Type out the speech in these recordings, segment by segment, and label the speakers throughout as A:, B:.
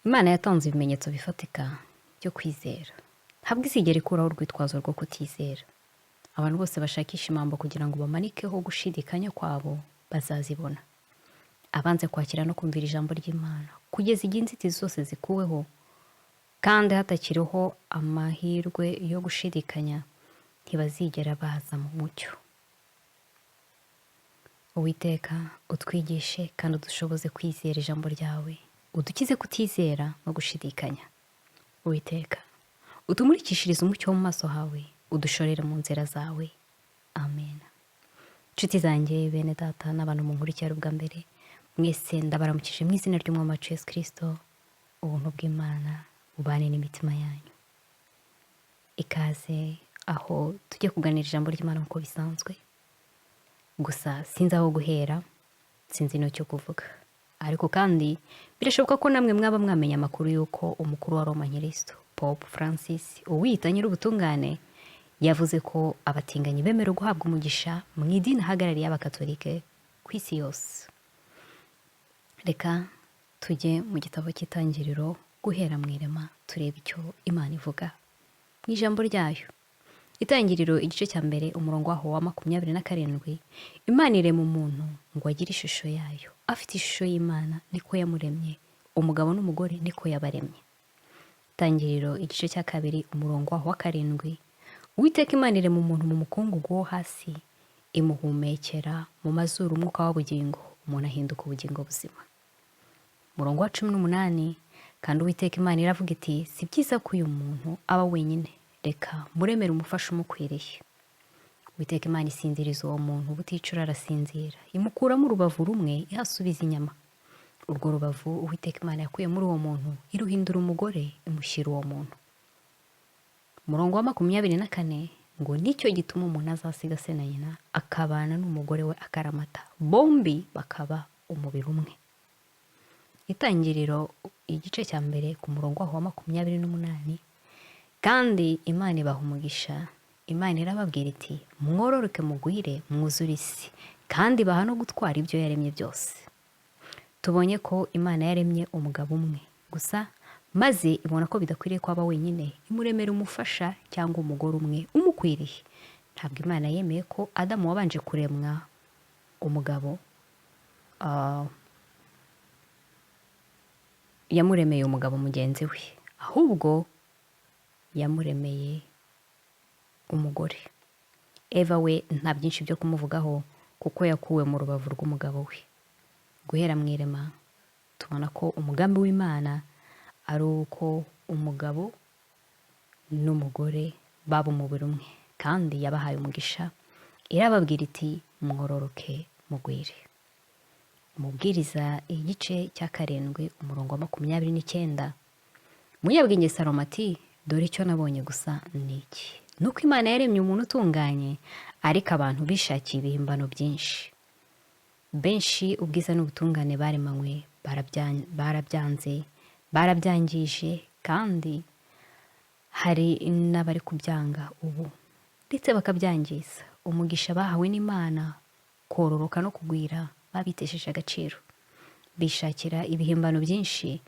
A: Imana yatanze ibimenyetso bifatika byo kwizera. Ntabwo izigera ikuraho urwitwazo rwo kutizera. Abantu bose bashakisha impambo kugira ngo bamanikeho gushidikanya kwabo bazazibona. Abanze kwakira no kumvira ijambo ry'Imana kugeza igihe inzitizi zose zikuweho kandi hatakiriho amahirwe yo gushidikanya, ntibazigera baza mu mucyo. Uwiteka, utwigishe kandi udushoboze kwizera ijambo ryawe, udukize kutizera no gushidikanya. Uwiteka, utumurikishirize umucyo wo mu maso hawe, udushorere mu nzira zawe. Amen. Inshuti zanjye, bene data n'abantu munkurikira ubwa mbere, mwese ndabaramukije mu izina ry'Umwami wacu Yesu Kirisito. Ubuntu bw'Imana bubane n'imitima yanyu. Ikaze aho tujye kuganira ijambo ry'Imana nk'uko bisanzwe. Gusa sinzi aho guhera, sinzi n'icyo kuvuga. Ariko kandi birashoboka ko namwe mwaba mwamenya amakuru y'uko umukuru wa Roma Nkristo Pope Francis, uwiyita nyir'ubutungane, yavuze ko abatinganyi bemerewe guhabwa umugisha mu idini ahagarariye Abakatolike ku isi yose. Reka tujye mu gitabo cy'Itangiriro, guhera mu irema, turebe icyo Imana ivuga mu ijambo ryayo. Itangiriro igice cya 1, umurongo waho wa 27: Imana irema umuntu ngo agire ishusho yayo, afite ishusho y'Imana niko yamuremye, umugabo n'umugore niko yabaremye. Itangiriro igice cya 2, umurongo waho wa 7: Uwiteka Imana irema umuntu mu mukungugu wo hasi, imuhumekera mu mazuru umwuka w'ubugingo, umuntu ahinduka ubugingo buzima. Umurongo wa 18: Kandi Uwiteka Imana iravuga iti: "Si byiza ko uyu muntu aba wenyine, reka muremere umufasha umukwiriye." Uwiteka Imana isinziriza uwo muntu buticura, arasinzira, imukuramo urubavu rumwe, ihasubiza inyama. Urwo rubavu Uwiteka Imana yakuye muri uwo muntu iruhindura umugore, imushyira uwo muntu. Umurongo wa 24 ngo: "Nicyo gituma umuntu azasiga se na nyina, akabana n'umugore we akaramata, bombi bakaba umubiri umwe." Itangiriro igice cya 1, ku murongo waho wa 28: Kandi Imana ibaha umugisha, Imana irababwira iti: "Mwororoke mugwire, mwuzure isi." Kandi ibaha no gutwara ibyo yaremye byose. Tubonye ko Imana yaremye umugabo umwe gusa, maze ibona ko bidakwiriye ko aba wenyine, imuremera umufasha cyangwa umugore umwe umukwiriye. Ntabwo Imana yemeye ko Adamu wabanje kuremwa umugabo, yamuremeye umugabo mugenzi we, ahubwo yamuremeye umugore. Eva we nta byinshi byo kumuvugaho kuko yakuwe mu rubavu rw'umugabo we. Guhera mu irema tubona ko umugambi w'Imana ari uko umugabo n'umugore baba umubiri umwe, kandi yabahaye umugisha, irababwira iti: "Mwororoke mugwire." Umubwiriza igice cya 7, umurongo wa 29: Umunyabwenge Salomo ati: "Dore icyo nabonye gusa ni iki, ni uko Imana yaremye umuntu utunganye, ariko abantu bishakiye ibihimbano byinshi." Benshi ubwiza n'ubutungane baremanywe barabyanze, barabyangije, kandi hari n'abari kubyanga ubu ndetse bakabyangiza. Umugisha bahawe n'Imana, kororoka no kugwira, babitesheje agaciro, bishakira ibihimbano byinshi,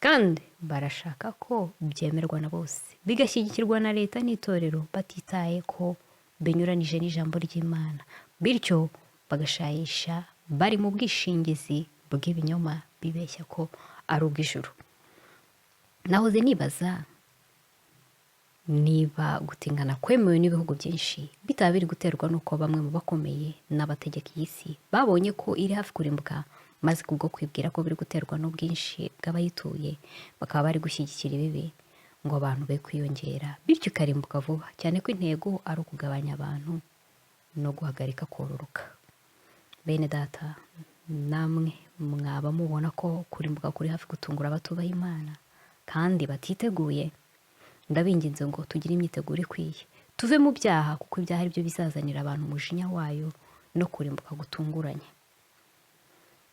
A: kandi barashaka ko byemerwa na bose, bigashyigikirwa na leta n'itorero, batitaye ko binyuranije n'ijambo ry'Imana. Bityo bagashayisha bari mu bwishingizi bw'ibinyoma, bibeshya ko ari ubw'ijuru. Nahoze nibaza niba gutingana kwemewe n'ibihugu byinshi bitaba biri guterwa n'uko bamwe mu bakomeye n'abategeka iyi si babonye ko iri hafi kurimbuka, maze kubwo kwibwira ko biri guterwa n'ubwinshi bw'abayituye, bakaba bari gushyigikira ibibi ngo abantu be kwiyongera, bityo ikarimbuka vuba, cyane ko intego ari ukugabanya abantu no guhagarika kororoka. Bene data, namwe mwaba mubona ko kurimbuka kuri hafi gutungura abatubaha Imana kandi batiteguye? Ndabinginze ngo tugire imyiteguro ikwiye, tuve mu byaha, kuko ibyaha ari byo bizazanira abantu umujinya wayo no kurimbuka gutunguranye.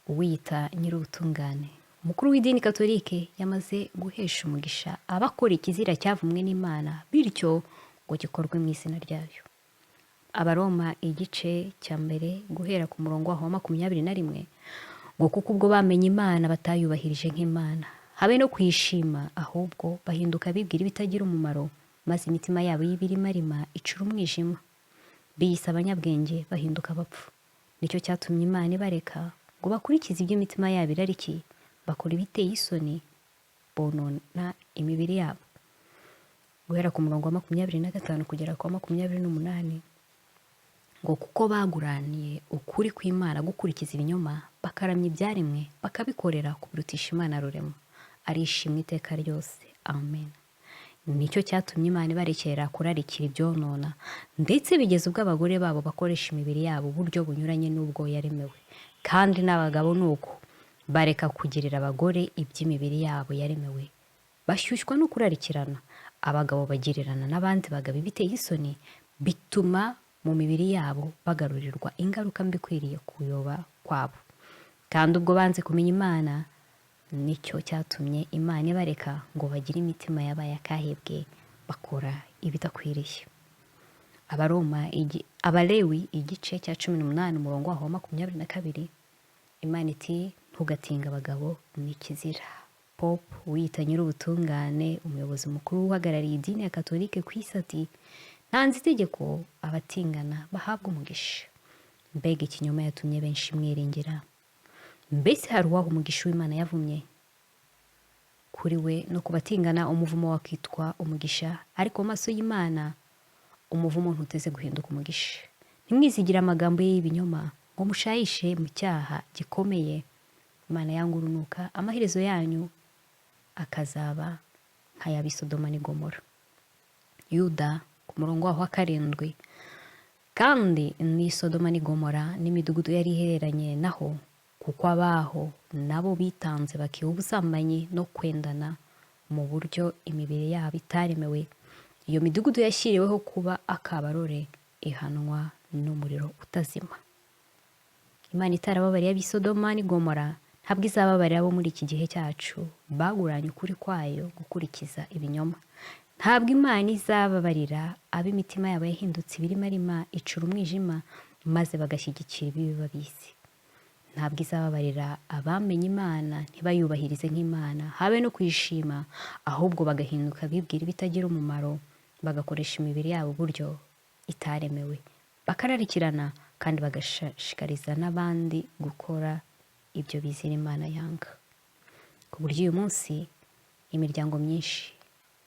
A: Uwiyita nyir'ubutungane, umukuru w'idini Katolike, yamaze guhesha umugisha abakora ikizira cyavumwe n'Imana, bityo ngo gikorwe mu izina ryayo. Abaroma igice cya 1, guhera ku murongo waho wa 21 ngo: "Kuko ubwo bamenye Imana batayubahirije nk'Imana, Habe no kuyishima, ahubwo bahinduka bibwira ibitagira umumaro, maze imitima yabo y'ibirimarima icura umwijima. Biyise abanyabwenge, bahinduka abapfu. Nicyo cyatumye Imana ibareka ngo bakurikize ibyo imitima yabo irarikiye, bakora ibiteye isoni, bonona imibiri yabo. Guhera ku murongo wa 25 kugera ku wa 28, ngo kuko baguraniye ukuri kw'Imana gukurikiza ibinyoma, bakaramya ibyaremwe, bakabikorera kubirutisha Imana rurema, arishimwe iteka ryose, amen. Nicyo cyatumye Imana ibarekera kurarikira ibyonona, ndetse bigeze ubwo abagore babo bakoresha imibiri yabo uburyo bunyuranye n'ubwo yaremewe, kandi n'abagabo ni uko, bareka kugirira abagore iby'imibiri yabo yaremewe, bashyushywa no kurarikirana. Abagabo bagirirana n'abandi bagabo ibiteye isoni, bituma mu mibiri yabo bagarurirwa ingaruka mbi ikwiriye kuyoba kwabo. Kandi ubwo banze kumenya Imana, nicyo cyatumye Imana ibareka ngo bagire imitima yabaye akahebwe, bakora ibidakwiriye. Abaroma, Abalewi igice cya 18, umurongo waho wa 22, Imana iti: "Ntugatinge abagabo, ni ikizira." Pope wiyita nyir'ubutungane, umuyobozi mukuru uhagarariye idini ya Katolike ku isi, ati: "Ntanze itegeko, abatingana bahabwa umugisha." Mbega ikinyoma yatumye benshi mwiringira! Mbese hari uwaha umugisha w'Imana yavumye? Kuri we no ku batingana, umuvumo wakitwa umugisha, ariko mu maso y'Imana umuvumo ntuteze guhinduka umugisha. Ntimwizigire amagambo ye y'ibinyoma ngo mushayishe mu cyaha gikomeye Imana yanga urunuka, amaherezo yanyu akazaba nk'ay'ab'i Sodoma n'i Gomora. Yuda ku murongo waho wa 7: kandi ni Sodoma n'i Gomora n'imidugudu yari ihereranye naho, kuko abaho nabo bitanze bakiha ubusambanyi no kwendana mu buryo imibiri yabo itaremewe. Iyo midugudu yashyiriweho kuba akabarore, ihanwa n'umuriro utazima. Imana itarababariye ab'i Sodoma n'i Gomora, ntabwo izababarira abo muri iki gihe cyacu baguranye ukuri kwayo gukurikiza ibinyoma. Ntabwo Imana izababarira ab'imitima yabo yahindutse ibirimarima icura umwijima, maze bagashyigikira ibibi babizi. Ntabwo izababarira abamenye Imana ntibayubahirize nk'Imana, habe no kuyishima, ahubwo bagahinduka bibwira ibitagira umumaro, bagakoresha imibiri yabo uburyo itaremewe, bakararikirana kandi bagashishikariza n'abandi gukora ibyo bizira Imana yanga, ku buryo uyu munsi imiryango myinshi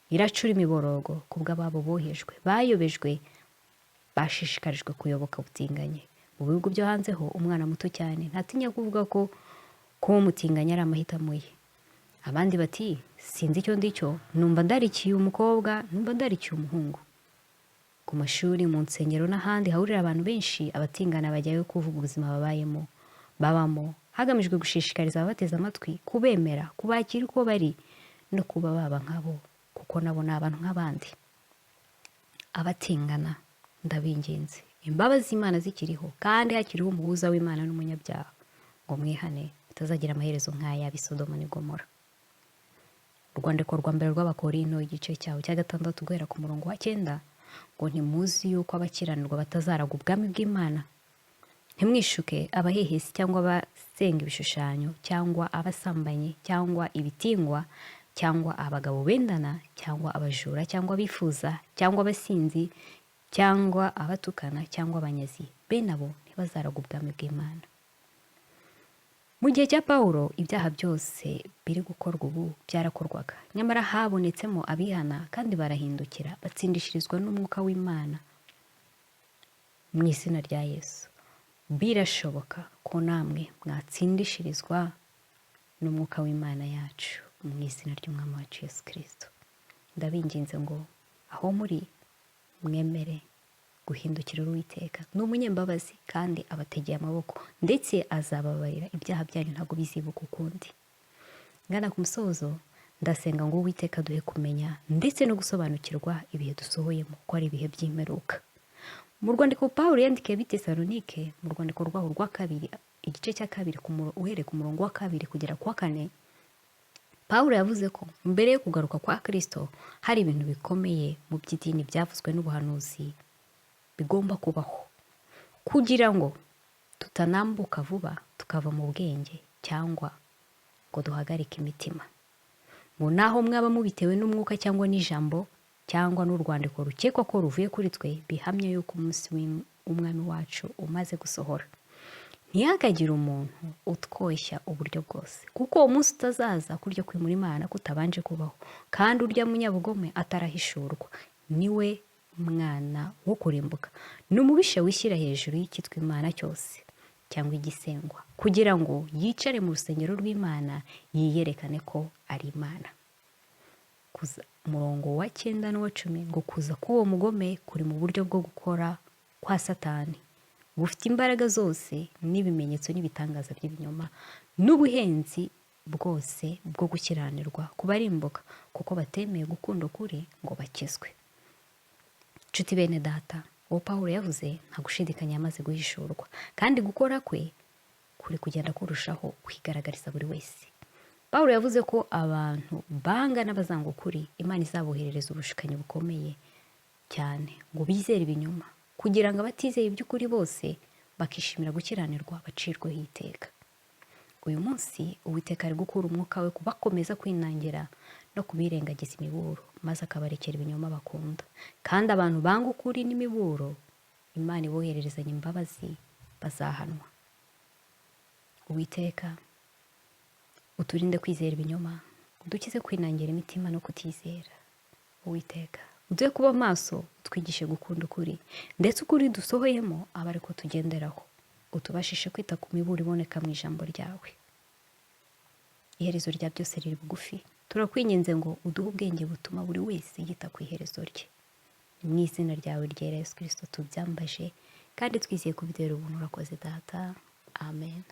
A: iracura imiborogo kubw'ababo bohejwe, bayobejwe, bashishikarijwe kuyoboka ubutinganyi. Mu bihugu byo hanze ho, umwana muto cyane ntatinya kuvuga ko kuba umutinganyi ari amahitamo ye. Abandi bati: "Sinzi icyo ndicyo, numva ndarikiye umukobwa, numva ndarikiye umuhungu." Ku mashuri, mu nsengero n'ahandi hahurira abantu benshi, abatingana bajyayo kuvuga ubuzima babayemo, babamo, hagamijwe gushishikariza ababateze amatwi kubemera, kubakira uko bari no kuba baba nkabo, kuko nabo ni abantu nk'abandi. Abatingana, ndabinginze, imbabazi z'Imana zikiriho kandi hakiriho umuhuza w'Imana n'umunyabyaha, ngo mwihane mutazagira amaherezo nk'ay'ab'i Sodoma n'i Gomora. Urwandiko rwa mbere rw'Abakorinto, igice cyaho cya 6, guhera ku murongo wa 9, ngo: "Ntimuzi yuko abakiranirwa batazaragwa ubwami bw'Imana? Ntimwishuke: abahehesi cyangwa abasenga ibishushanyo cyangwa abasambanyi cyangwa ibitingwa cyangwa abagabo bendana cyangwa abajura cyangwa abifuza cyangwa abasinzi cyangwa abatukana cyangwa abanyazi, bene abo ntibazaragwa ubwami bw'Imana." Mu gihe cya Pawulo, ibyaha byose biri gukorwa ubu byarakorwaga, nyamara habonetsemo abihana kandi barahindukira, batsindishirizwa n'umwuka w'Imana mu izina rya Yesu. Birashoboka ko namwe mwatsindishirizwa n'umwuka w'Imana yacu mu izina ry'Umwami wacu Yesu Kirisito. Ndabinginze ngo aho muri mwemere guhindukira Uwiteka. Ni umunyembabazi kandi abategeye amaboko, ndetse azababarira ibyaha byanyu, ntabwo bizibuka ukundi. Ngana ku musozo, ndasenga ngo Uwiteka duhe kumenya ndetse no gusobanukirwa ibihe dusohoyemo, ko ari ibihe by'imperuka. Mu rwandiko Pawulo yandikiye ab'i Tesalonike, mu rwandiko rwaho rwa kabiri, igice cya 2, uhereye ku murongo wa 2 kugera ku wa 4, Pawulo yavuze ko mbere yo kugaruka kwa Kristo hari ibintu bikomeye mu by'idini byavuzwe n'ubuhanuzi bigomba kubaho, kugira ngo tutanambuka vuba tukava mu bwenge cyangwa ngo duhagarike imitima. Ngo naho mwaba mubitewe n'umwuka cyangwa n'ijambo cyangwa n'urwandiko rukekwa ko ruvuye kuri twe, bihamya yuko umunsi w'umwami wacu umaze gusohora. Ntihakagire umuntu utwoshya uburyo bwose, kuko uwo munsi utazaza kurya kwimura Imana kutabanje kubaho, kandi urya munyabugome atarahishurwa, niwe mwana wo kurimbuka, ni umubisha wishyira hejuru y'icyitwa Imana cyose cyangwa igisengwa, kugira ngo yicare mu rusengero rw'Imana yiyerekane ko ari Imana. Kuza umurongo wa 9 n'uwa 10, ngo kuza k'uwo mugome kuri mu buryo bwo gukora kwa Satani, bufite imbaraga zose n'ibimenyetso n'ibitangaza by'ibinyoma n'ubuhenzi bwose bwo gukiranirwa kubarimbuka, kuko batemeye gukunda ukuri ngo bakizwe. Nshuti bene data, uwo Pawulo yavuze nta gushidikanya yamaze guhishurwa, kandi gukora kwe kuri kugenda kurushaho kwigaragariza buri wese. Pawulo yavuze ko abantu banga n'abazanga ukuri, Imana izaboherereza ubushukanyi bukomeye cyane ngo bizere ibinyoma, kugira ngo abatizeye iby'ukuri bose bakishimira gukiranirwa bacirweho iteka. Uyu munsi Uwiteka ari gukura umwuka we kubakomeza kwinangira no kubirengagiza imiburo, maze akabarekera ibinyoma bakunda. Kandi abantu banga ukuri n'imiburo Imana ibohererezanya imbabazi bazahanwa. Uwiteka uturinde kwizera ibinyoma, udukize kwinangira imitima no kutizera. Uwiteka uduhe kuba maso, utwigishe gukunda ukuri, ndetse ukuri dusohoyemo abe ariko tugenderaho. Utubashishe kwita ku miburo iboneka mu ijambo ryawe. Iherezo rya byose riri bugufi, turakwinginze ngo uduhe ubwenge butuma buri wese yita ku iherezo rye. Ni mu izina ryawe ryera Yesu Kristo tubyambaje kandi twizeye kubitera ubuntu. Urakoze Data, amen.